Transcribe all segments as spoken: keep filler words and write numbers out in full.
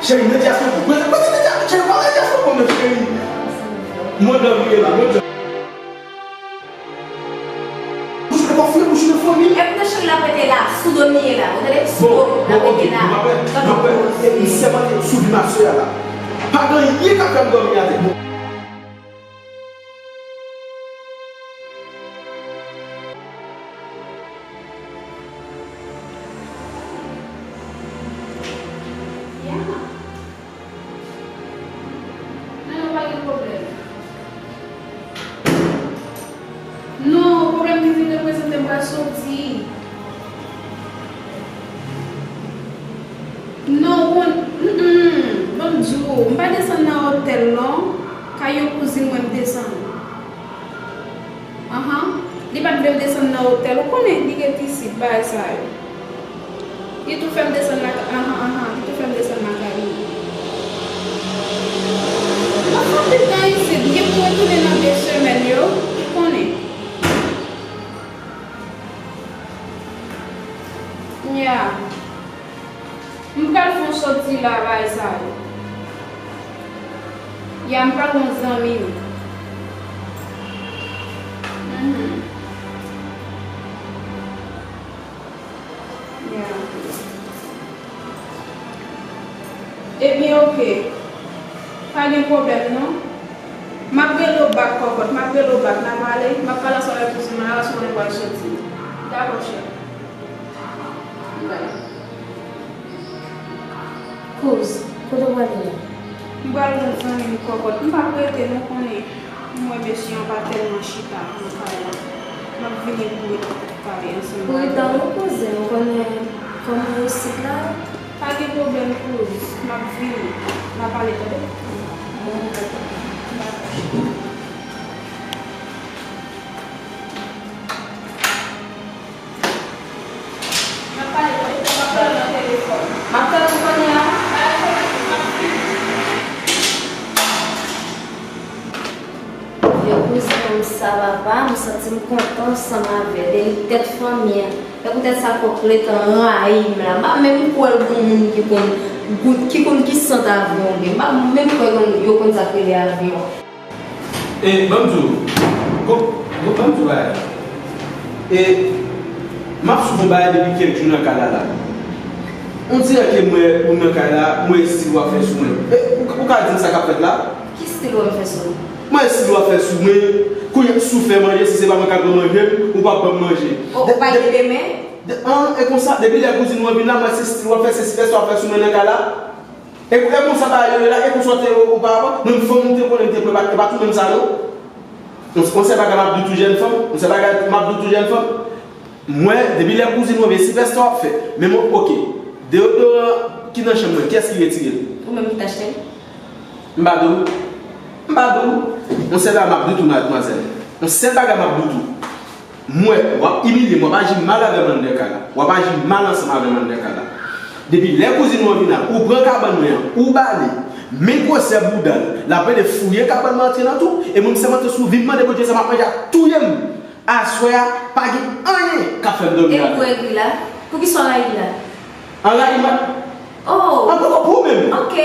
Cheri, nan dyas mwen pou. Mwen, mwen, mwen, cheri, pa nan dyas mwen pou, non, cheri. Mwen, nan vire la, mwen, Bouch ou te pa fouye bouch ou nan fanmi. E koute cheri l ap rete la, sou do m li ye la. Ou tande? Sou do m l ap rete la. Bon, bon, ok, m ap wè, m ap wè. E m sèmante sou vi m a sè a la. Pa gen anyen k ap fè m dòmi atè. Bon. Non, non, pa gen pwoblèm. Non, pwoblèm ki vin reprezante m pral soti. Non, bon, mm, mm, ban m di w, m pa desann nan otèl non. Kay yon kouzin mwen m desann. Anhan. Li pa t vle m desann nan otèl. Ou konnen li ret isit, bagay sa yo. Li tou fè m desann lakay, anhan, anhan, li tou fè m desann lakay li. M ap fè anpil tan isit, m gen pou retounen nan de semèn yo, ou konnen. Ya. M pral fè yon soti la, bagay sa yo. Ya, m pral wè yon zanmi m. Mhm. Ya. Ebyen, oke. Pa gen pwoblèm, non. M ap rele w bak, kòkòt. M ap rele w bak. N a pale. M ap pale ansanm avèk kouzin mwen la, paske konnen m pral soti. Dakò, cheri. Kouz, kote w prale la? M pral wè yon zanmi m kòkòt. M p ap rete non, konnen m wè mesye an pa tèlman chita nan kay la. M ap vini pou pale ansanm avè l. Pridan wi kouzin, ou konnen kòman isit la. Pa gen pwoblèm kouz, m ap vini. N a pale tande. Bon, dakò. M ap pale, m ap pale nan telefòn. M ap tann ou kounye a. Yo kouzin m sa papa, m santi m kontan ansanm avè l. E li tèt fanmi an. E poutèt sa kòk letan rayi m la. M pa menm kwè l gon moun ki konn gout, ki konn ki sant avyon gen. M pa menm kwè yo konn sa k rele avyon. E, ban m di w, bon, bon, ban m di w bagay. E, m ap soufri yon bagay depi kèk jou nan kay la la. On dirè ke m wè ou nan kay la, m wè estil w ap fè sou mwen. E, ou, ou ka di m sa k ap fèt la? Ki estil w ap fè sou mwen? M wè estil w ap fè sou mwen. Kounye a, si w fè manje, si se pa mwen k ap ban manje m, ou p ap ban m manje. O, ou pa gen de men? De, an, e konsa, depi lè kouzin mwen vin la, m wè se estil w ap fè, se sipèsta w ap fè sou mwen nan kay la. E, e konsa bagay yo ye la, e konsa w te ye oparavan, menm fanm ou te konnen m te pran, e pa, e pa tou menm sa non. Yon, yon sèl bagay m ap di w tou jèn fanm, yon sèl bagay m ap di w tou jèn fanm. M wè, depi lè kouzin mwen vin, sipèsta w ap fè. Men mwen, oke. Deyodoran ki nan chanm mwen, kiyès ki retire l? Ou menm ki t achte l? M pa di w. M pa di w. Yon sèl bagay m ap di w tou, madmwazèl. Yon sèl bagay m ap di w tou. M wè, w ap imilye m, w ap aji mal avè m anndan kay la. W ap aji mal ansanm avè m anndan kay la. Depi lè kouzin mwen vin la, ou pran kabann mwen an, ou bale, men gwosè bouda l, l ap rele fouye kabann mwen antre nan twou, e mwen m sèmante sou vi m, mande Bondye sa m ap manje a touye m. Aswè a, pa gen anyen k ap fè m dòmi atè. E pou egri la? Poukisa w rayi la? Anrayi m. Oh. An poko pou ou menm. Ok.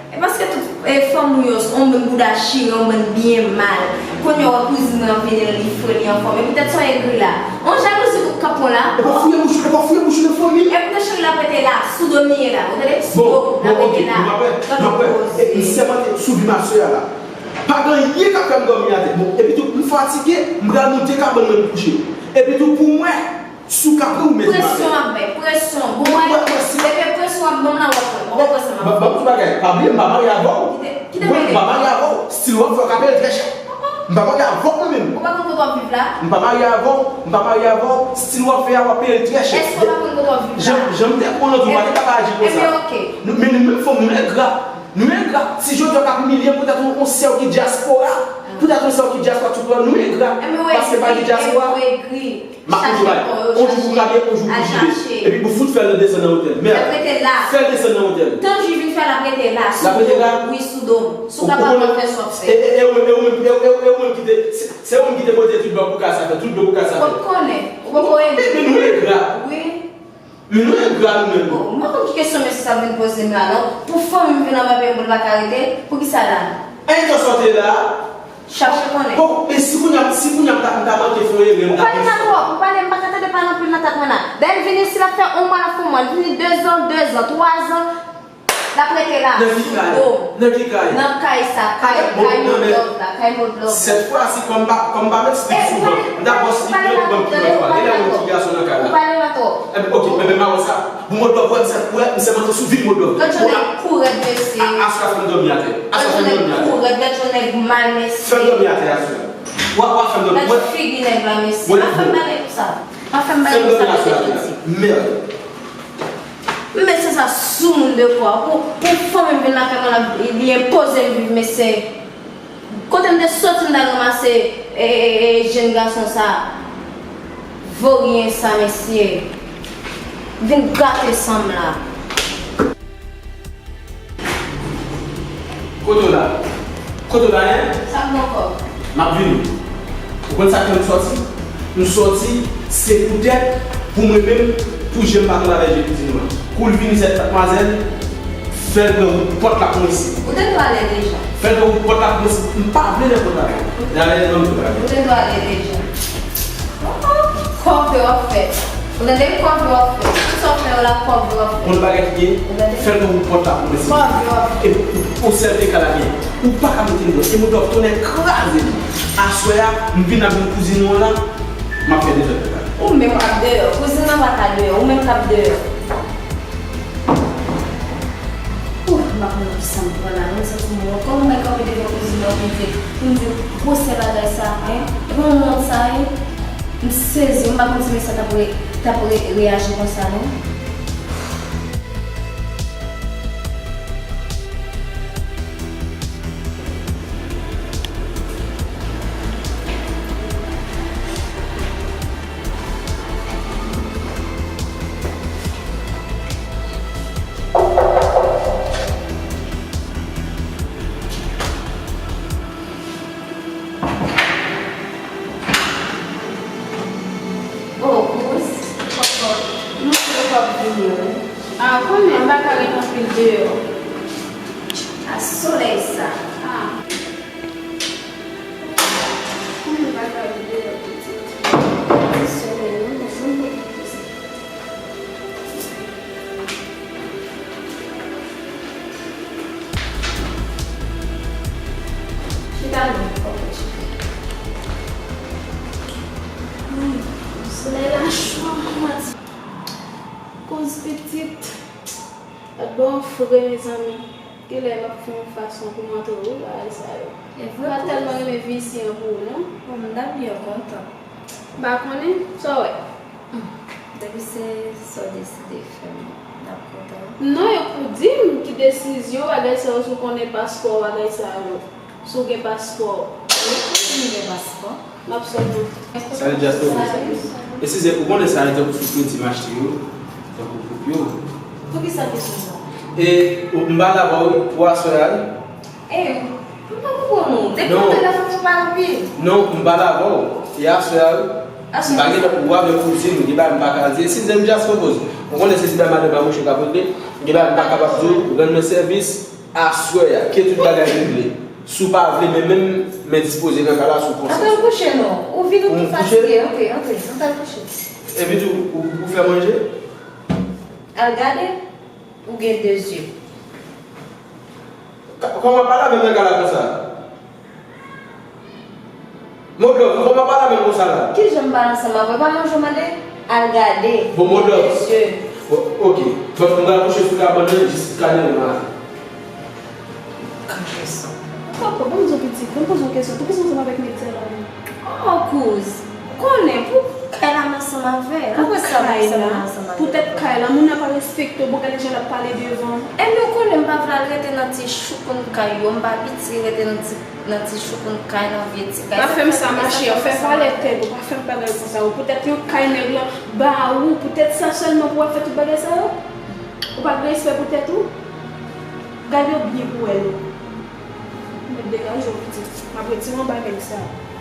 E paske tout, e, fanm ou yo, on bann bouda chire, on bann byen mal. Kounye a w wè kouzin mwen an vini, li fre, li anfòm. E poutèt sa w egri la. On jalouzi k ap pran w la. E pa fouye bouch ou, e pa fouye bouch ou nan fanmi. E poutèt cheri l ap rete la, sou do m li ye la. Ou tande? Sou do m l ap rete la. Bon, bon, ok, m ap wè, m ap wè. E m sèmante sou vi m a sè a la. Pa gen anyen k ap fè m dòmi atè. Bon, epitou, m fatige, m pral monte kabann mwen m kouche. Epitou, pou mwen, Si w ka pran ou mete m atè. Presyon w ap bay, presyon. Bon, mwen, mwen, si se presyon w ap ban m la, w ap pran. Mwen, mwen, presyon m ap pran. Ban m di w bagay, pa bliye, m pa marye avè w. Kite, kite mele. Mwen, m pa marye avè w. Stil w ap fè w ka peye l trè chè. M pa marye avè w mwen menm. Ou pa konn kote w ap viv la? M pa marye avè w, m pa marye avè w. Stil w ap fè a, w ap peye l trè chè. Èske w pa konn kote w ap viv la? Jan, jan m te konnen tou, w pa te ka pa aji konsa. Ebyen, ok. Nou, men nou menm fanm, nou engra. Nou engra. Si jodi a w ka imilye m poutèt yon, yon sè w ki dyaspora, poutèt yon sè w ki dyaspora, tout wè, nou engra. Paske pa gen dyaspora. M ap di w bagay. On jou pou krape, on jou pou jile. Epi pou fout fè l desann nan otèl. Mèd. L ap rete la. Fè l desann nan otèl. Tanjou vin fè l ap rete la. L ap rete la? Wi, sou do m. Si w kapab, w ap fè sa w ap fè. E, e, e ou menm, e ou menm, e, e, e ou menm ki te, se, se ou menm ki te pote tout blan pou ka sa fè, tout blan pou ka sa fè. Ou p ap konnen. Ou poko ede. Epi nou engra. Wi. Men nou engra nou menm. Bon, m pa konn ki kesyon mesye sa vin poze m la non. Pou fanmi m vin anba pye m pou l pa ka rete, poukisa la? Entan sa w te la. Chache konnen. Bon, men si kounye a, si kounye a m ta, m ta manke fè yon erè, m ta konn sa. Ou pale m la twòp, ou pale m pa ka tande pale anpil nan tèt mwen la. Dayè l vini isi l ap fè yon mwa l ap fè yon mwa, l vini de zan, de zan, twa zan. L ap rete la. Nan ki kay? Nan ki kay? Nan kay sa, kay, kay Modlove la, kay Modlove la. Sèt fwa si kòm pa, kòm pa mèt stik souvan. M ta ba w stik nan ban m ki lòt fwa. Genlè yon ti gason nan kay la. Ou pale la twòp. Enben, ok, men, men, m a wè sa. Bon, Modlove, wè, m se, wè, m se mante sou vi Modlove. Gad jan nèg kou rèd, mesye. A, aswè a fè m dòmi atè. Aswè a fè m dòmi atè. Gad jan nèg kou rèd, gad jan nèg mal, mesye. Fè m dòmi atè aswè a. W a, w a fè m dòmi. Gad figi nèg la, mesye. Pa fè m bagay konsa. Pa fè m bagay konsa, mesye. Mèd. Mesye sa soumoun de kwa. Pou, pou fanmi m vin lakay mwen la, li enpoze l viv, mesye. Kote m te soti m t al ranmase, e, e, e, jenn gason sa. Voryen sa, mesye. Vin gate san m la. Kote w la? Kote w la, en? Sa m poko. M ap vini. Ou konn sa k fè m sòti? M sòti, se poutèt pou mwen menm, pou je m pa tonbe avèk je kouzin mwen. Kou l vini, sèt madmwazèl, fè l pran wout pòt la pou mwen isit. Ou te dwe ale deja. Fè l pran wout pòt la pou mwen isit. M pa vle nan pòt la. Dayè, non, m te pral. Ou te dwe ale deja. Kòve w ap fè. Ou tande kòve w ap fè. Tout sa w fè yo la, kòve w ap fè. Konn bagay ki gen, fè l nan wout pòt la pou mwen, silvouplè. Kòve w ap fè. E pou, pou sèl te ka la gen. Ou pa ka mete m deyò. E mwen dòk tonè kraze m. Aswè a, m vin ap jwenn kouzin ou an la, m ap fè dezòd la. Ou menm k ap deyò. Kouzin nan pa ka deyò. Ou menm k ap deyò. Ouh, m pa konn pou sa m pran la, non, m santi m wont. Kòman m pral kanpe devan kouzin nan pou m di, pou m di gwosè bagay sa, en? E pa yon wont sa ye? M sezi, m pa konn si mesye a t ap re-, t ap re-, reyaji konsa, non. Oh, kouz, kòkòt, m wè w ap vini, wi. A, konnen m pa ka ret anpil deyò. A, solèy sa. A. Konnen m pa ka ret deyò pitit. Ti solèy, non, non, non. Chita non, ok, chita. Ay, solèy la cho, mati. Kouz pitit. Gad bon fre, mezanmi. Genlè m ap fè yon fason pou m antre wi bagay sa yo. E vre. M pa tèlman renmen vi isi an pou ou, non. Bon, m ta byen kontan. M pa konnen, sa w wè? Hmm. Depi se sa w deside fè, m t ap kontan. Non, yo pou di m ki desizyon, bagay sa yo, si w konnen paspò, bagay sa yo. Si w gen paspò. Wi, m gen paspò. M ap sot non. Salut, Jasper. Salut. Eskize, ou konnen sa, tankou sou kredi m achte yo, tankou koup yo. Poukisa kesyon sa? E, ou, m pale avè w, wi, pou aswè a, wi. E, m pa konprann ou. Depi maten la, fòk ou pale anpil. Non, m pale avè w. E aswè a, wi. Aswè a. M pa gen tan pou w avèk kouzin m, gen bagay m pa ka di. Eskize m, Jasper, koz. Ou konnen se ti bagay madanm pa mouche k ap regle. Gen bagay m pa kapab di w, rann mwen sèvis. Aswè a, ke tout bagay regle. Si w pa vle, men menm, men dispoze nan kay la si w konsantre. Antre w kouche non. Ou vin ou tou fatige. Antre, antre, antre al kouche. Epi tou, ou, ou fè manje? Al gade, ou gen de zye. Ka-, kòman w ap pale avè m nan kay la konsa? Modlove, ou kòman pale avè m konsa la? Kijan m pale ansanm avè w? Pa manje w mande? Al gade. Bon, Modlove. Mesye. Bon, ok. Bon, m pral kouche sou kabann nan jis kane demen maten. Kanpe san. Papa, ban m di w pitit, ban m poze w kesyon. Poukisa w ansanm avèk Medya la menm? Oh, kouz. Konnen, pou kay la m ansanm avè l. Apre sa, m ap fè m ansanm avè l. Poutèt kay la, moun nan pa respekte w, bon, gade jan l ap pale devan w. Ebyen, ou konnen m pa vle al rete nan ti choukoun kay yo, m pa abitye rete nan ti nan ti choukoun kay, nan vye ti kay. Pa fè m sa, ma chère, fè valè tèt ou, pa fè m bagay konsa, ou poutèt yon kay nèg lan ba ou, poutèt sa sèlman pou w ap fè tout bagay sa yo? Ou pa gen respè pou tèt ou? Gade w byen pou w wè non. Mèt degaje w pitit, m ap retire w anba nèg sa.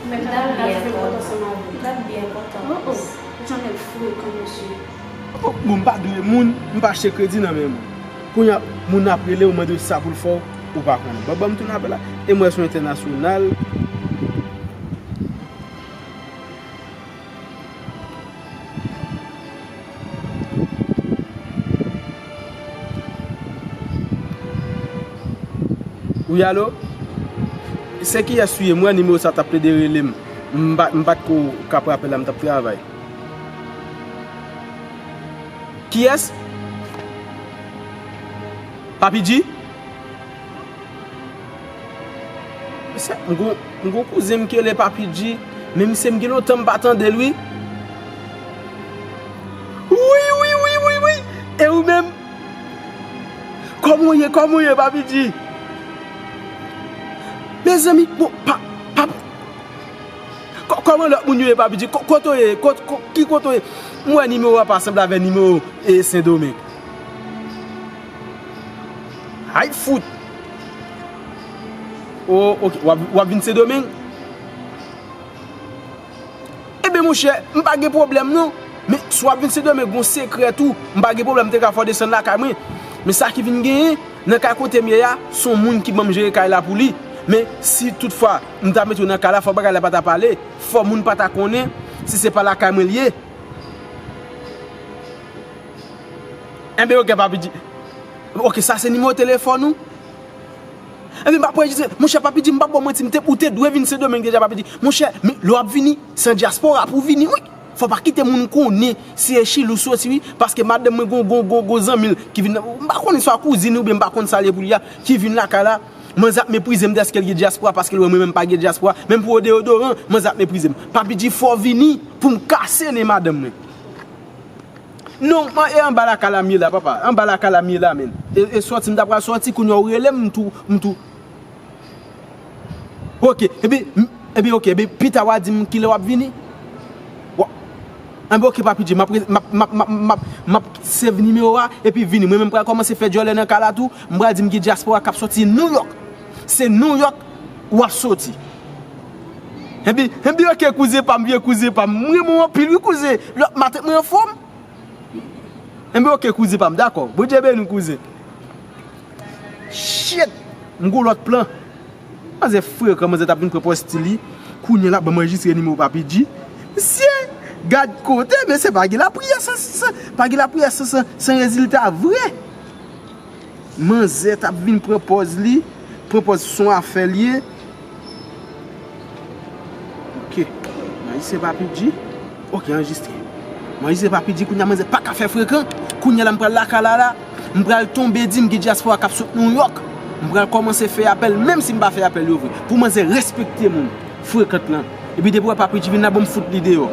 Mèt al la fè m kontan ansanm avè w. M t ap byen kontan. Oh, oh, jan nèg frekan, mesye. Bon, m pa dwe moun, m pa achte kredi nan men moun. Kounye a, moun ap rele w, mande w sa pou l fè w, ou pa konnen. Bon, ban m tounen apèl la. E m wè se yon entènasyonal. Wi, alo? Se kiyès ou ye? M wè nimewo sa t ap plede rele m. M pa, m pa t ko ka pran apèl la, m t ap travay. Kiyès? Papi G? Mesye, m gon, m gon kouzen m ki rele Papi G, men misye m gen lontan m pa tande l wi. Wi, wi, wi, wi, wi. E ou menm? Kòman w ye, kòman w ye, Papi G? Mezanmi, bon, pa, pa, kò-, kòman lòt moun yo ye, Papi G? Ko-, kote w ye? Kot-, ko-, ki kote w ye? M wè nimewo a pa sanble avè nimewo, e, Sendomeng. Ay fout! O, oke, w ap, w ap vin Sendomeng? Ebyen, monchè, m pa gen pwoblèm non. Men, si w ap vin Sendomeng, gon sekrè tou. M pa gen pwoblèm, m te ka fè w desann lakay mwen. Men sa ki vin genyen, nan kay kote m ye a, se yon moun ki ban m jere kay la pou li. Men, si toutfwa, m ta mete w nan kay la, fò bagay la pa ta pale. Fò moun pa ta konnen si se pa lakay mwen li ye. Enben, oke, Papi G. Oke, sa se nimewo telefòn ou? Enben, m ap anrejistre. Monchè, Papi G, m p ap ba w manti, m te, ou te dwe vin Sendomeng deja, Papi G. Monchè, men lè w ap vini, se an dyaspora pou w vini, wi. Fò w pa kite moun konnen se Echille ou soti, wi. Paske madanm mwen gon, gon, gon, gon zanmi l ki vin nan, m pa konnen swa kouzin oubyen m pa konn sa l ye pou li a, ki vin lakay la. Manzè ap meprize m dèske l gen dyaspora, paske l wè mwen menm m pa gen dyaspora. Menm pou deodoran, manzè ap meprize m. Papi G, fò w vini pou m kase nen madanm mwen. Non, man, e anba lakay la m ye la, papa. Anba lakay la m ye la, menn. E, e sòti m ta pral sòti, kounye a ou rele m, m tou, m tou. Oke, epi, m, epi, oke, epi pita w a di m kilè w ap vini. Wa-, enben, oke, Papi G, m ap re-, m ap, m ap, m ap, m ap, m ap save nimewo a, epi vini. Mwen menm pral kòmanse fè djòlè nan kay la tou. M pral di m gen dyaspora k ap sòti Nouyòk. Se Nouyòk w ap sòti. Enben, enben, oke, kouzen pa m, vye kouzen pa m. M renmen w anpil, wi, kouzen. Lòt maten, mwen anfòm. Enben, oke, kouzen pa m, dakò. Bondye beni w, kouzen. Shit! M gon lòt plan. Manzè frekan, manzè t ap vin pran pòz ti li. Kounye a l ap ban m anrejistre nimewo Papi G. Mesye, gad kote, mesye, pa gen lapriyè san, san, pa gen lapriyè san, san, san rezilta vre. Manzè t ap vin pran pòz li, pran pòz se yon afè l ye. Oke. Mwen se Papi G. Oke, anrejistre. Mwen se Papi G, kounye a manzè pa ka fè frekan. Kounye a la m pral lakay la la. M pral tonbe di m gen dyaspora k ap sot Nouyòk. M pral kòmanse fè apèl, menm si m pa fè apèl yo vre. Pou manzè respekte moun. Frekant lan. Epi depi w wè Papi G vin la, bon, m fout li deyò.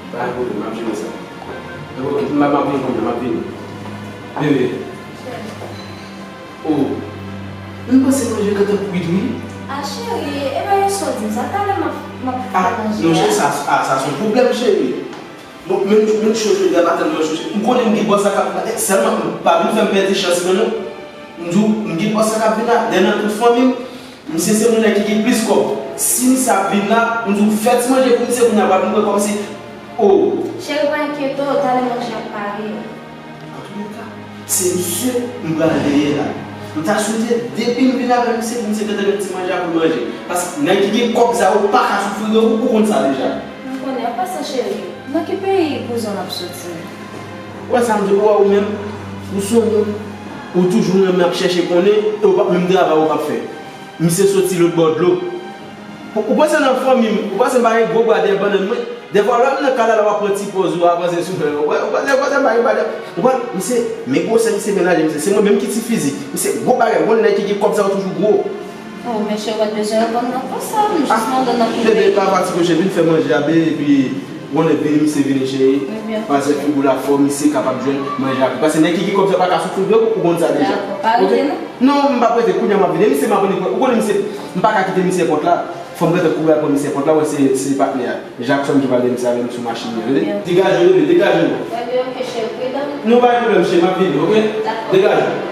Pa gen pwoblèm, m ap jere sa. M ap, m ap vini kounye a, m ap vini. Bebe. O. M panse manje gentan kwit wi. A cheri, e pa yon sòt di sa, talè m ap, m ap fè manje a. A, non, cheri, sa, a, sa se yon pwoblèm, cheri. Bon, menm, menm cho jodi a pa tèlman cho, cheri. M konnen m gen bòs la k ap, sèlman pa vin fè m pèdi chans mwen non. M di w, m gen bòs la k ap vin la, lè nan tout fanmi m, misye se moun nèg ki gen plis kòb. Si misye ap vin la, m di w, fè ti manje pou misye kounye a, pral vin wè kòmsi, o. Cheri, pa enkyete w, talè manje ap pare. Antouleka, se misye m pral dèyè la. M ta swete depi m vin avè misye, pou misye gentan gen ti manje a pou l manje. Paske nèg ki gen kòb sa yo pa ka soufri yo, ou konn sa deja. M konnen, an pasan cheri, nan ki peyi kouzen w ap soti? Ou wè sa m di w, ou wè ou menm, ou se yon moun, ou toujou renmen ap chèche konnen, e ou p ap menm travay ou p ap fè. Misye soti lòtbò dlo. Ou, ou panse nan fanmi m, ou panse m pa gen gwo bra dèyè bannann mwen? Dèfwa lè m nan kay la, lè w ap pran ti pòz ou, w ap panse sou mwen. Ou panse, ou panse m pa gen bra dèyè? Ou panse, misye, men gwosè misye, men lajè misye. Se mwen menm ki ti fizik. Misye gwo bagay, ou konnen nèg ki gen kòb sa yo toujou gwo. O, mesye, ou pa t bezwen reponn mwen konsa, m jis mande w nan ki peyi. Bebe, pa fatige w, cheri, vin fè manje a, bebe, epi Ou konnen vini, misye vini, cheri. Wi, byen. Paske figi w la fò, misye kapab jwenn manje ak ou. Paske nèg ki gen kòb sa pa ka soufri, ou konn sa deja. Dakò, pa rete, non? Non, m p ap rete, kounye a m ap vini. Misye m ap vini, ou konnen misye, m pa ka kite misye pòt la. Fò m rete kouri al pran misye pòt la, wè se, se patnè a. Jackson ki pral de misye avè m sou machin li, tande? Degaje w, bebe, degaje w. Ebyen, oke, cheri, pridan. Non, pa gen pwoblèm, cheri, m ap vini, oke? Dakò. Degaje w.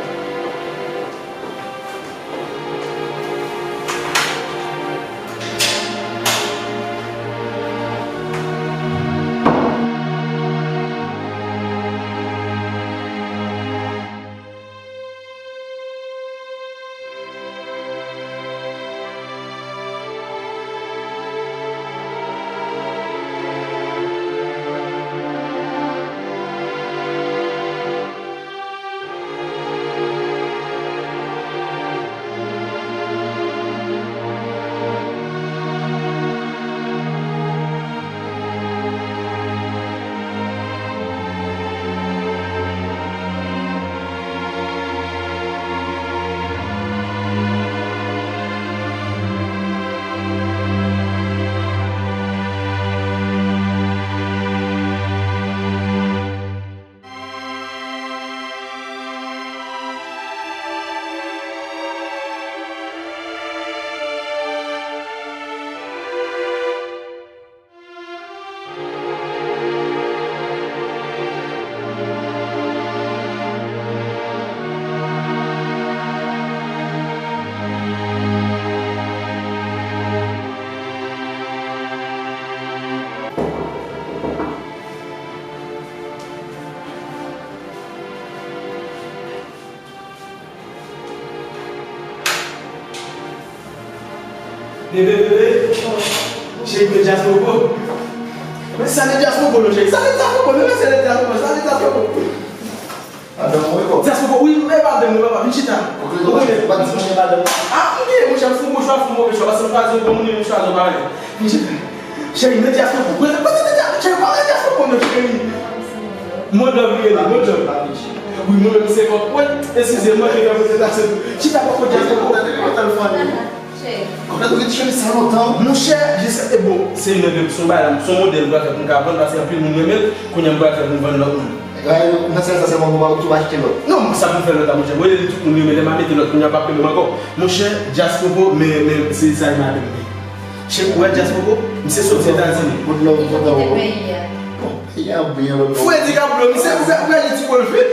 Bebe, bebe. Cheri, men Djazz Popo. Men sa de Djazz Popo, non, cheri. Sa de Djazz Popo, men sa de Djazz Popo, sa de Djazz Popo. Madanm mwen, kò. Djazz Popo, wi, men madanm mwen, papa, vin chita. Ou konnen, pa di mwen madanm. Ah, m gen, monchè, m fè yon bon chwa, m fè yon move chwa, paske m chwazi yon bon moun, m chwazi yon parèy. Vin chita. Cheri, men Djazz Popo. Prese, prese, men Djazz, cheri, pa men Djazz Popo, non, cheri. Mon love, li rele, mon love. Wi, mon love, se kòk. Wi, eskize m, manke fè prezentasyon. Chita, poko Djazz Popo. Cheri. Kontan nou gen chemiz sa lontan. Monchè, je sais, e bon, se yon, se yon bagay la, se yon modèl m pral fè pou m ka vann, paske anpil moun renmen l, kounye a m pral fè pou m vann lòt moun. Nan sèl sa sèlman, ou tou achte lòt. Non, sa pou m fè lòt la, monchè. Mwen, tout moun renmen, lè m a mete lòt, kounye a pa renmen m ankò. Monchè, Djazz Popo, men, men, se sa e madanm mwen. Cheri, ou wè Djazz Popo, misye soti Etazini. Moun nan, moun nan, peyi a. Bon, peyi a byen lòt bò. Fredi Kablo, misye, ou wè, ou wè li ti kolve.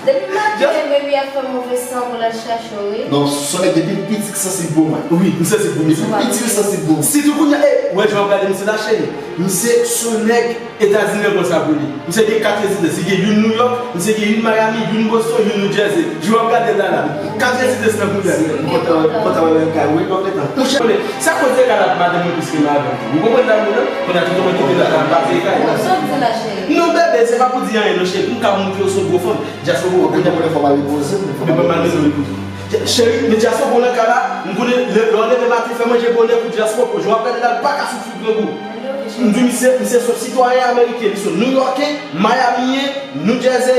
Depi maten, baby ap fè move san pou l al chache w, wi. Non, se yon nèg depi l piti k sansib pou mwen. Wi, m sansib pou misye. Depi l piti l sansib pou mwen. Sitou kounye a, e, wè jan w ap gade misye la, cheri. Misye se yon nèg Etazini ankò sa pou li. Misye gen kat rezidans. Li gen youn New York, misye gen youn Miami, youn Boston, youn New Jersey. Jan w ap gade l la la. Kat rezidans nan kounye a. M kontan, m kontan wè l nan kay, wi, m ap gentan. Monchè, konnen, sa koze kay la pou madanm mwen plis ke madanm mwen. Ou konprann sa m di w la? Kounye a tout moun kite la, la, m pa peye kay la. Sa w di la, cheri? Non, bebe, se pa pou di anyen, non, cheri. Pou m ka montre w se yon gwo fanm. Djazz Popo, ou konnen fò m al repoze m, fò m al repoze m. Cheri, men Djazz Popo nan kay la, m konnen lè, lè w leve maten, fè manje bonè pou Djazz Popo. Jan w ap gade la, l pa ka soufri grangou. M di misye, misye se yon sitwayen ameriken, li se yon Nouyòkè, Miamiyen, New Jersey,